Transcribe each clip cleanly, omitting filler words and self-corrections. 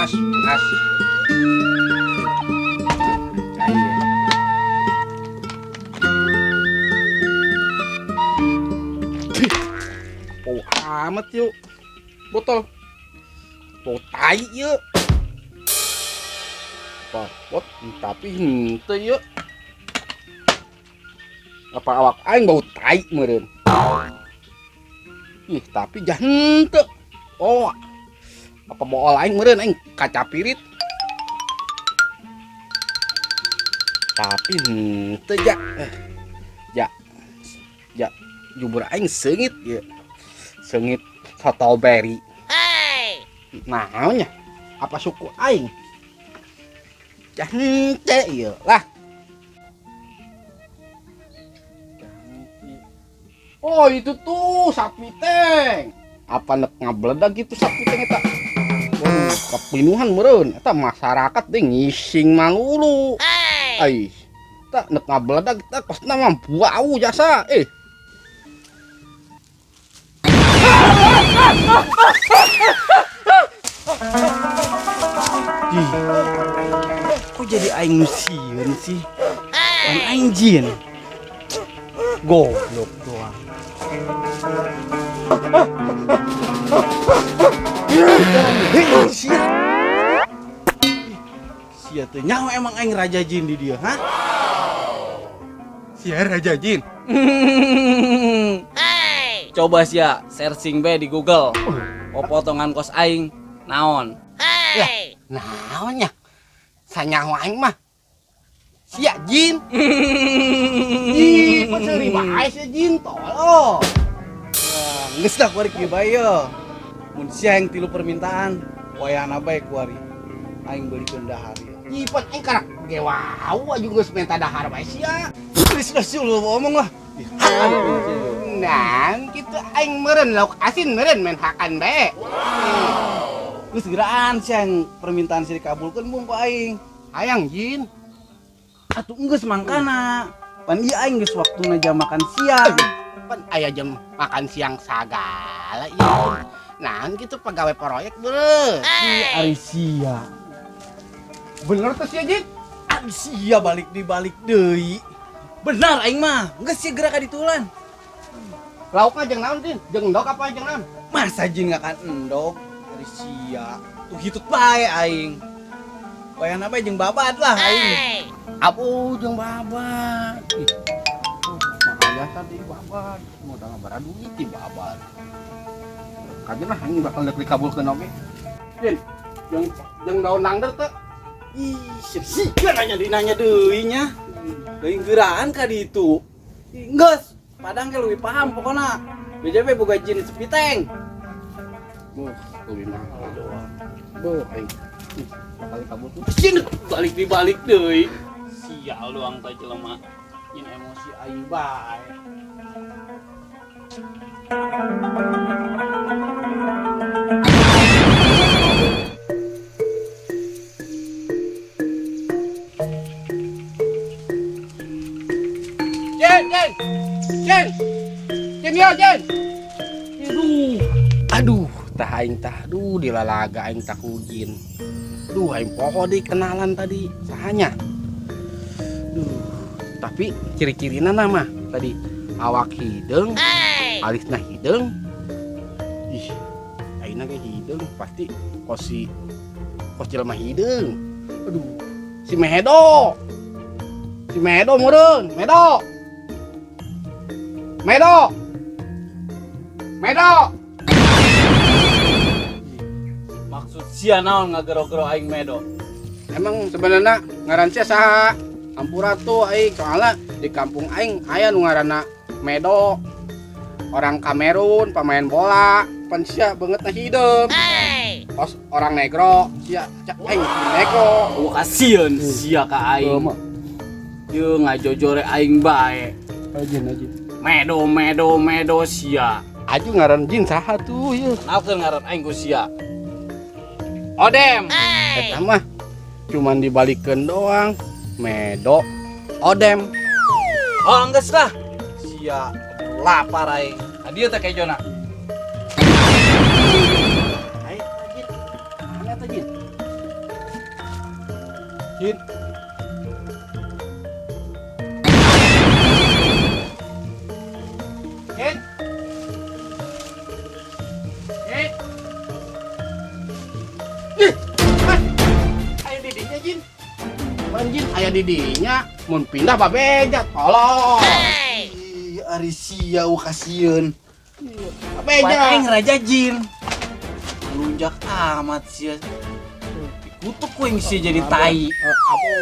Mas, mas. Cair. Bau amat yuk. Botol. Bau tai yuk. Pot, tapi henteu yuk. Apa awak aing bau tai meureun. Ih, tapi jah henteu. Oh. Apa bool aing meureun aing kaca pirit. Tapi henteu ja. Ja. Ja, jubur aing seungit ieu. Seungit strawberry. Hey. Naonnya? Apa suku aing? Jah henteu ieu lah. Oh, itu tuh sapi teng. Apa nek ngabledag gitu sapi teng eta? Waduh, kepinuhan meureun. Eta masyarakat deh ngising malulu. Ai. Eta nek ngabledag eta kosna mah bau jasa. Ih, kok jadi aing nu sieun sih? Pan aing jin. Goblok doang. Hei, sia. Sia teh nyaho emang aing raja jin di dia, ha? Sia raja jin. Coba sia searching be di Google. Potongan kos aing naon? Ya, naonnya? Sanyaho aing mah. Sia jin. Ih, peseuri bae sia jin tolol. Geus lah kuari kieu bae ye. Mun sia yang tilu permintaan, wayahna bae kuari. Aing beulikeun dahar ieu. Ih, pan aing karak ge wau aju geus minta dahar bae sia. Geus lah sia lu omong lah. Nah, kitu aing meureun lauk asin meureun main hakan bae. Geus geraan sia yang permintaan sia dikabulkeun bung ku aing. Hayang jin. Atuh geus mangkana. Pan ieu aing geus waktuna jam makan siang. Pan aya jam makan siang sagala ieu. Nah, gitu pegawai proyek beureum. Ih, ari sia. Bener tuh sia jin? Ari sia balik di balik deui. Benar aing mah, geus sia geura ka ditulan. Laukna jeung naon jin? Jeung endog apa jeung naon? Masa jin ngakan endog? Ari sia. Tuh hitut bae aing. Wayahna bae jeung babat lah aing. Abu jeung babat. Ih. Makanya tadi babat, modal ngabara duit di babat. Kajeun lah aing bakal deuk dikabulkeun oge. Jin, jeung daun dangder teu? Ih, sia nanya deui nanya deui nya. Deui geuraan ka ditu. Ih, geus, padang ge leuwih paham pokona. BJB boga jin sepiteng. Boh, leuwih mahal doang. Boh, aing. Ih, bakal dikabulkeun. Jin balik dibalik deui. Sial doang teh jelema. Jin emosi aing bae. Jin, Jin. Jin. Jin yo, Jin. Aduh. Aduh, tah aing tah aduh dilalaga aing tah ku jin. Duh, aing poho deui kenalan tadi sahanya. Duh, tapi ciri-cirina mah tadi awak hideung, alisna hideung. Ih, aingna ge hideung pasti kos si kos jelema hideung. Aduh, si Medo. Si Medo meureun, Medo. Medo. Medo. Maksud sia naon ngagero-gero aing Medo? Emang sebenarnya ngaran sia saha? Ampura tuh aing soalnya di kampung aing aya nu ngaranna Medo. Orang Kamerun pemain bola, pan sia beungeutna hideung. Kos orang negro, sia cak aing negro. Oh kasieun sia ka aing. Ye ngajojore aing bae. Ajin ajin. Medo medo medo sia. Aju ngaran jin saha tuh ye. Kenalkeun ngaran aing ku sia. Odem. Eta mah cuman dibalikeun doang. Medo Odem. Oh enggeus lah. Sia lapar aing. Adieu teh kejona. Ayo jin. Mana teh jin? Jin. Jin. Jin. Ih, mas. Aya di dinya jin. Man jin aya di dinya, mun pindah babeja tolong. Ih, ari sia kasieun. Babeja. Aing raja jin. Lunjak amat sia. Dikutuk ku aing sia jadi tai. Abo.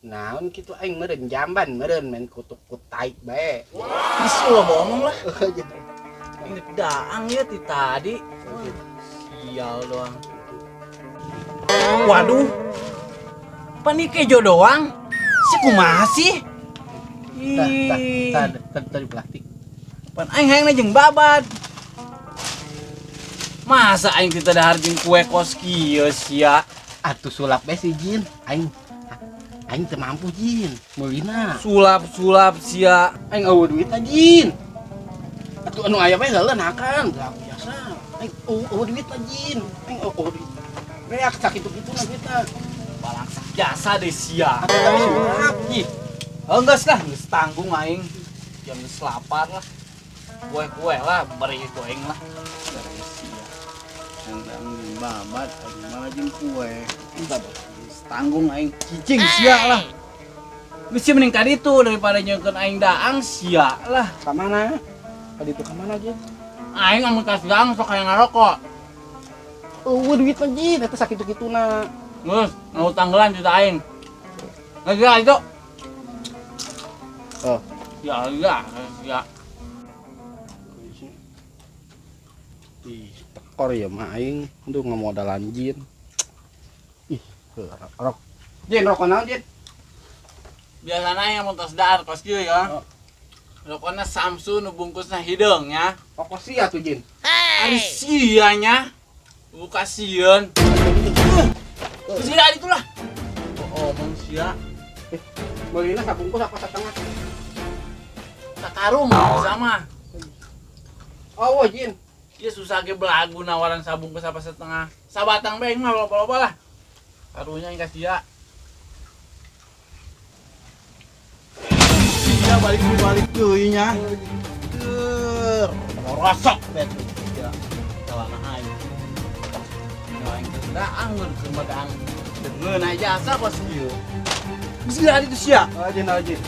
Naon kitu aing meureun jamban meureun main kutuk ku tai bae. Geus ulah bohong lah. Aing dek daang ya ti tadi. Sial doang. Waduh. Pan ieu kejo doang. Si kumaha sih? Tah tah tah tah di plastik. Pan aing hayangna jeung babad. Masa aing teu dahar jeung kue kos kieu sia? Atuh sulap bae si jin. Aing aing teu mampu jin. Meulina. Sulap-sulap sia. Aing eueuh duitna jin. Atuh anu aya bae heula nakan. Lah biasa. Aing eueuh duitna jin. Aing eueuh duit. Reak sakitu-kituna duitna. Balangsak jasa deh sia. Atuh tapi sulap Ih. Oh, geus lah, geus tanggung aing. Jam geus lapar lah. Kue-kue lah, beri ku aing lah. Beres sia. Yang tanggung babat, aing malah jeung kue. Geus tanggung aing cicing sia lah. Geus sia mending ka ditu daripada nyeungkeun aing daang sia lah. Ka mana? Ka ditu ka mana jin? Aing amun kas daang sok hayang ngarokok. Eueuh duit mah jin, eta sakitu-kituna. Geus, ngutang gelan juta aing. Geus ya itu. Oh. Ya ya, ya. Ih, tekor ya mah aing, aduh ngamodalan jin. Ih, rok. Jin rokok naon jin? Biasana aing mun tos dahar kos kieu ya. Oh. Rokokna Samsu nu bungkusna hideung ya. Rokok sia tuh jin. Ari sia nya. Buka sieun. Geus sia itulah. Oh, omong sia. Meulina sabungkus apa setengah? Sakarung sama. Oh, jin. Iya susah ge belagu nawaran sabungkus apa setengah. Sabatang bae mah loba-loba lah. Karunya yang kasih ya. Iya balik-balik deui nya. Keur rosok bet. Ya, celana aing. Aing teh daang keur mah daang. Deungeun aja asa kos ieu. Geus geura ditu sia. Oh, jin, oh, jin.